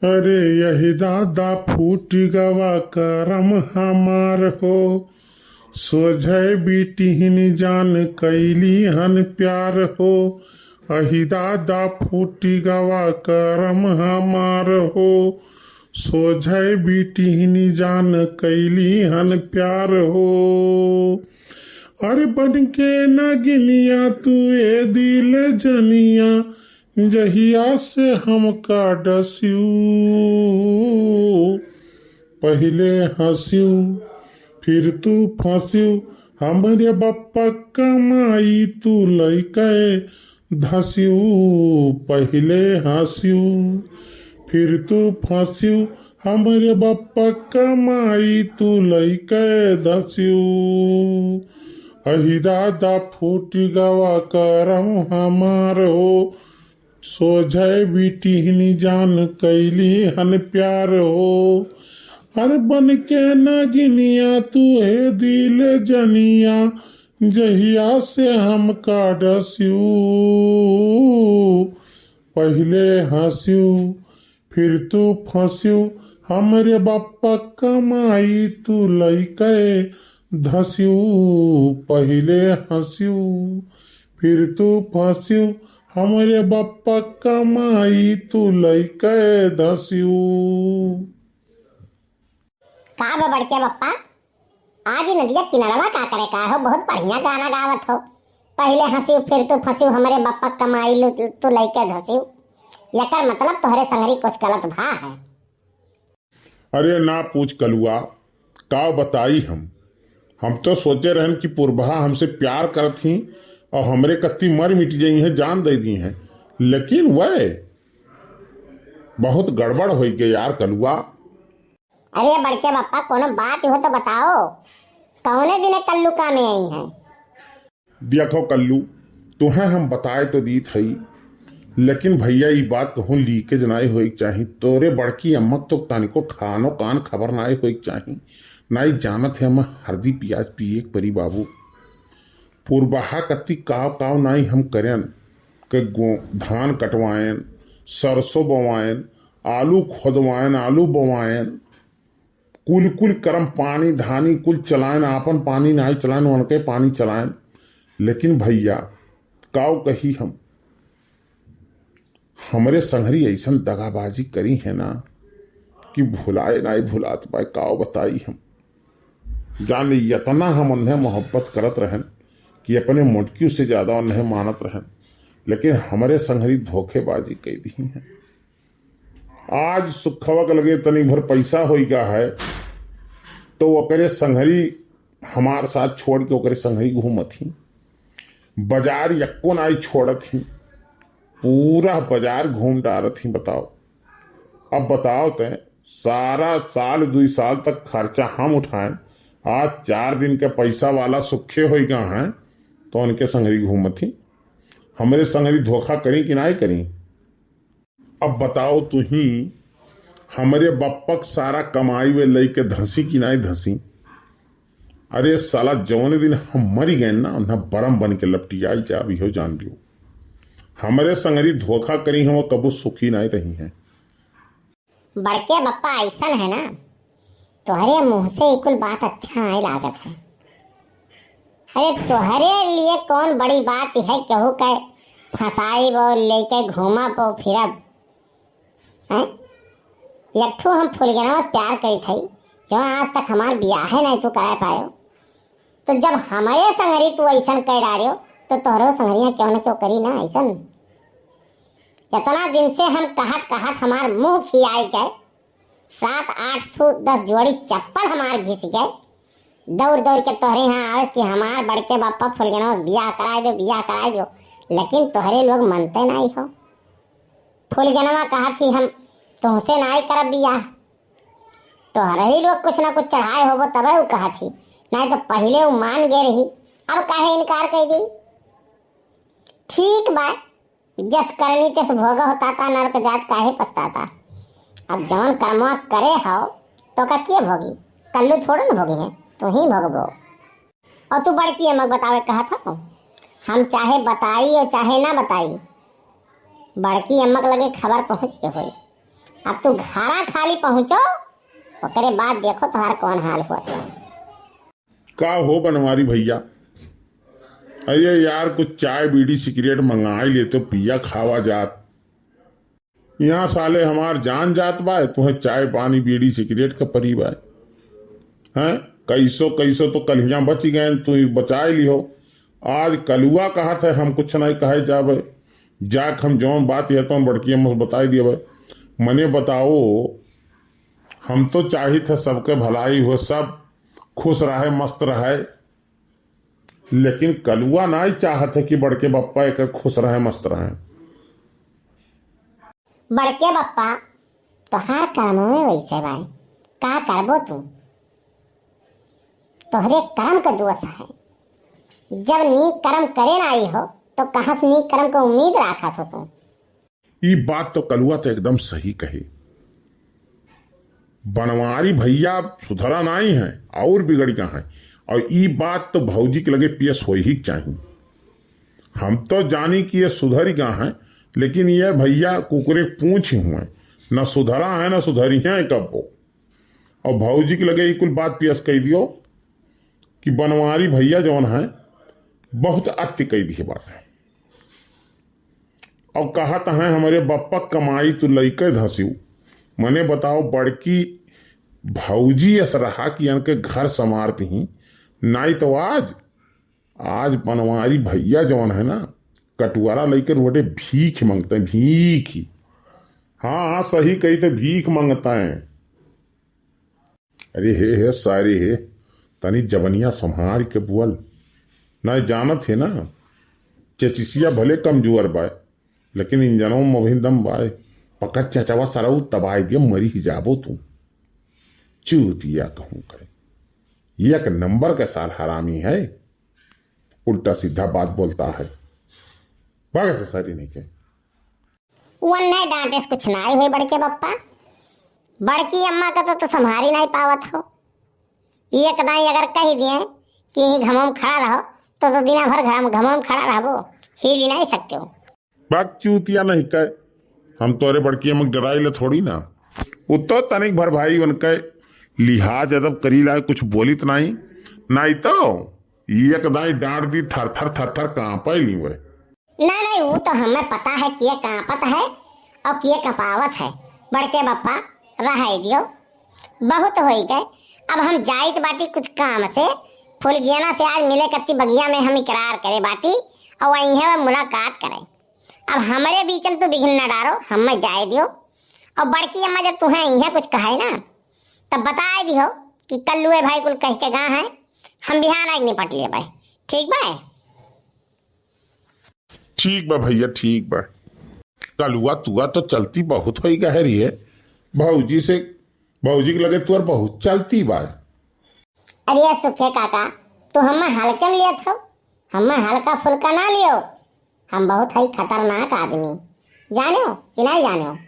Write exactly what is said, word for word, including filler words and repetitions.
अरे यही दादा फूट गवा करम हमार हो, सोझै बिटिहिन जान कैली हन प्यार हो। अही दादा फूट गवा करम हमार हो, सोझै बिटिहिन जान कैली हन प्यार हो। अरे बन के नगिनिया तू ए दिल जनिया, जहिया से हमका डसिउ, पहिले हंसिउ, फिर तू फंसिउ, हमरे बप्पा कमाई तू लइके धसिउ, पहिले हंसिउ, फिर तू फंसिउ, हमरे बप्पा कमाई तू लइके धसिउ। अही दादा फूट गवा करम हमार हो, सोझै बिटिहिन जान कैली हन प्यार हो। अरे बन के नगिनिया तू हे दिल जनिया, जहिया से हमका डसिउ, पहिले हंसिउ, फिर तू फंसिउ, हमरे बप्पा कमाई तू लइके धसिउ, पहिले हंसिउ, फिर तू फंसिउ, हमरे बप्पा कमाई तू लइके धसिउ। का बे बड़के बप्पा, आज ई नदिया किनारवा का करे का हो? बहुत बढ़िया गाना गावत हो। पहिले हंसिउ फिर तू फंसिउ, हमरे बप्पा कमाई लू तू लइके धसिउ। एकर मतलब तोहरे संगरी कुछ गलत भा है। अरे ना पूछ कलुआ, का बताई हम। हम तो सोचे रहन कि पुरबहा हमसे प्यार करत ही और हमरे कत्ती मर मिट जइहैं, जान दे दिहैं, लेकिन वह बहुत गड़बड़ होइ गए यार कलुआ। अरे बड़के बप्पा, कोनो बात हो तो बताओ, कौने दिने कल्लू कामे अइहैं? देखो कल्लू, तुहें हम बताए तो दीत हई, लेकिन भइया ई बात कहूँ लीकेज नाई होए के चाही। तोरे बड़की अम्मा तो तनिको खानो कान खबर नाई होए के चाही। नाई जानत है अम्मा हरदी पियाज पिए के परी बाबू। पुरबहा कत्ती काव काव नाई हम करेन के गो-, धान कटवाएन, सरसों बोवाएन, आलू खोदवाएन, आलू बोवाएन, कुल कुल करम पानी धानी कुल चलाएन, आपन पानी नाई चलाएन, उनके पानी चलाएन। लेकिन भइया काव कही हम, हमरे संगरी अइसन दगाबाजी करी है ना कि भुलाए नाई भुलात बाय। काव बताई हम, जाने यतना हम उन्हें मोहब्बत करत रहन कि अपने मोटकियों से ज्यादा उन्हें मानत रहन, लेकिन हमरे संगरी धोखेबाजी कई दी हैं। आज सुखवा के लगे तनी भर पैसा होई गा है, तो ओकरे संगरी हमार साथ छोड़ के ओकरे संगरी घूमत ही। बाजार यक्को नाई छोड़त ही, पूरा बाजार घूम डारत ही। बताओ, अब बताओ तैं, सारा साल दुई साल तक खर्चा हम उठाएन, आज चार दिन के पैसा वाला सुखे होई गा हैं, तो उनके संगरी घूमत ही। हमरे संगरी धोखा करी कि नाई करी? अब बताओ तू ही, हमरे बप्पक सारा कमाई वे लइके धसी कि नाई धसी? अरे साला, जौने दिन हम मरी गए ना, ना बरम बन के लपटी आई जा, अभी हो जान लियो। हमरे संगरी धोखा करी हम, कबो सुखी नाई रही हैं। बड़के बप्पा अइसन है ना, तोहरे मुंह से ई कुल बात अच्छा नाई लागत है। अरे तोहरे लिए कौन बड़ी बात है, केहू के फंसाइब, लेके घूमब, फिरब, हैं? एक ठो हम फुलगेनवा से प्यार करी थई, जो आज तक हमार बियाहे नहीं तू कराए पायो। तो जब हमरे संगरी तू अइसन कह डारियो, तो तोहरो संगरिया क्यों न क्यों करी ना अइसन। इतना दिन से हम कहत कहत हमार मुंह खियाई गए, सात आठ ठो दस जोड़ी चप्पल हमार घिस गए। दौड़ दौड़ के तोहरे यहाँ आवेस कि हमार बड़के बापा फुलगेनवा से बियाह कराए दो, बियाह कराए दो, लेकिन तोहरे लोग मनते नहीं हो। फुलगेनवा कहत ही हम तुहसे नाई करब बियाह, तोहरे ही लोग कुछ ना कुछ चढ़ाए होबो तबे उ कहत ही, नहीं तो पहिले उ मान गए रही, अब काहे इनकार कर दी? ठीक बा, जस करनी तस भोग होता, ता नरक जात काहे पछताता। अब जवन कर्मवा करे हो तो का के भोगी? कल्लू थोड़ो न भोगी है, तू ही भोगबो। और तू बड़की अम्मक बतावे कहा था, हम चाहे बताई और चाहे ना बताई, बड़की अम्मक लगे खबर पहुंच के होई। अब तू घरा खाली पहुँचो, ओकरे बाद देखो तोहार कौन हाल होत है। का हो बनवारी भैया, अरे यार, कुछ चाय, बीड़ी, सिगरेट मंगाई लेतो, पिया खावा जात। यहाँ साले हमार जान जात बा, तुहें चाय, पानी, बीड़ी, सिगरेट का परी बा। हैं? कैसो, कैसो तो कल्हियाँ बची गए, तू बचाए लिहो। आज कलुआ कहत है, हम कुछ नहीं कहे जाबे। जाक हम जौन बात है, तौन बड़की अम्मा से बताई दिए बे। मने बताओ, हम तो चाहित है सबके भलाई हो, सब खुश रहे, मस्त रहे, लेकिन कलुआ नाई चाहत है कि बड़के बप्पा एकर खुश रहे, मस्त रहे। बड़के बप्पा, तोहार कर्मों में वैसे बाय, का करबो तू? तोहरे कर्म का दोष है। जब नीक कर्म करे ना आई हो, तो कहाँ से नीक कर्म का उम्मीद राखत हो तू? ई बात तो कलुआ तो एकदम सही कहे। बनवारी भैया सुधरा नाई है, और बिगड़ गया है। और ई बात तो भौजी के लगे पियस होई ही चाही। हम तो जानी कि ये सुधर गया है, लेकिन ये भैया कुकुरे पूछ हुए, न सुधरा है, न सुधरी है कब्बो। और भौजी के लगे ई कुल बात पियस कह दियो कि बनवारी भैया जौन है, बहुत अति कह दिए बात है। और कहत हैं, "हमरे बप्पा कमाई तू लइके धसिउ।" मने बताओ, बड़की भौजी अस रहा कि इनके घर संवारती ही, नाई तो आज, आज बनवारी भैया जौन है ना, कटुआरा लइके रोडे भीख मंगते हैं, भीख ही। हाँ, हाँ, सही कही थे, भीख मंगते हैं। अरे हे, हे सारे हे, तनी जबनिया संभार के बोल। ना जानत है ना, चचिसिया भले कमजोर बाय, लेकिन इंजनों में अभी दम बाय। पकड़ चचवा सरऊ तबाय दिया, मरी ही जाबो तू। चूतिया कहूँ का, एक नंबर का साल हरामी है, उल्टा सीधा बात बोलता है। भाग से सारी नहीं के। वन्ने डांटे से कुछ नाई होई बड़के बप्पा। बड़की अम्मा का तो, तो संभारी नाई पावत हो। एक दाई अगर कह दिए कि यहीं घमों में खड़ा रहो, तो, तो दिना भर घम-, घमों में खड़ा रहबो, हिल ही नाई सकते हो। बात चूतिया नहीं कहे, हम तोरे बड़की अम्मा के डराई ले थोड़ी ना। वो तो तनिक भर भाई उनके लिहाज अदब करी लाए, कुछ बोलित नाई, नाई तो एक दाई डांट दी, थर थर थर थर कांपे ली वे। ना, नहीं, वो तो हमें पता है के कांपत है और के कंपावत है। बड़के बप्पा, रहाई दियो, बहुत होई गए। अब हम जाइत बाटी कुछ काम से, फुलगियाना से आज मिले कत्ती बगिया में हम इकरार करे बाटी और वहीं है मुलाकात करे। अब हमरे बीच में तू बिघिन न डारो, हमें जाए दियो। और बड़की अम्मा जब तुहें इहे कुछ कहे ना, तब बताए दियो कि कल्लुए भाई कुल कह के गा है, हम बिहान आके निपट लेबे, ठीक बा? ठीक बा भैया, ठीक बा। कलुआ तुआ तो चलती बहुत होई गहरी है। भौजी से, भौजी के लगे तुअर बहुत चलती बा। अरे सुखे काका, तू हमें हल्के में लेत हो, हमें हल्का फुल्का ना लियो। हम बहुत हई खतरनाक आदमी, जाने हो कि नहीं जाने हो?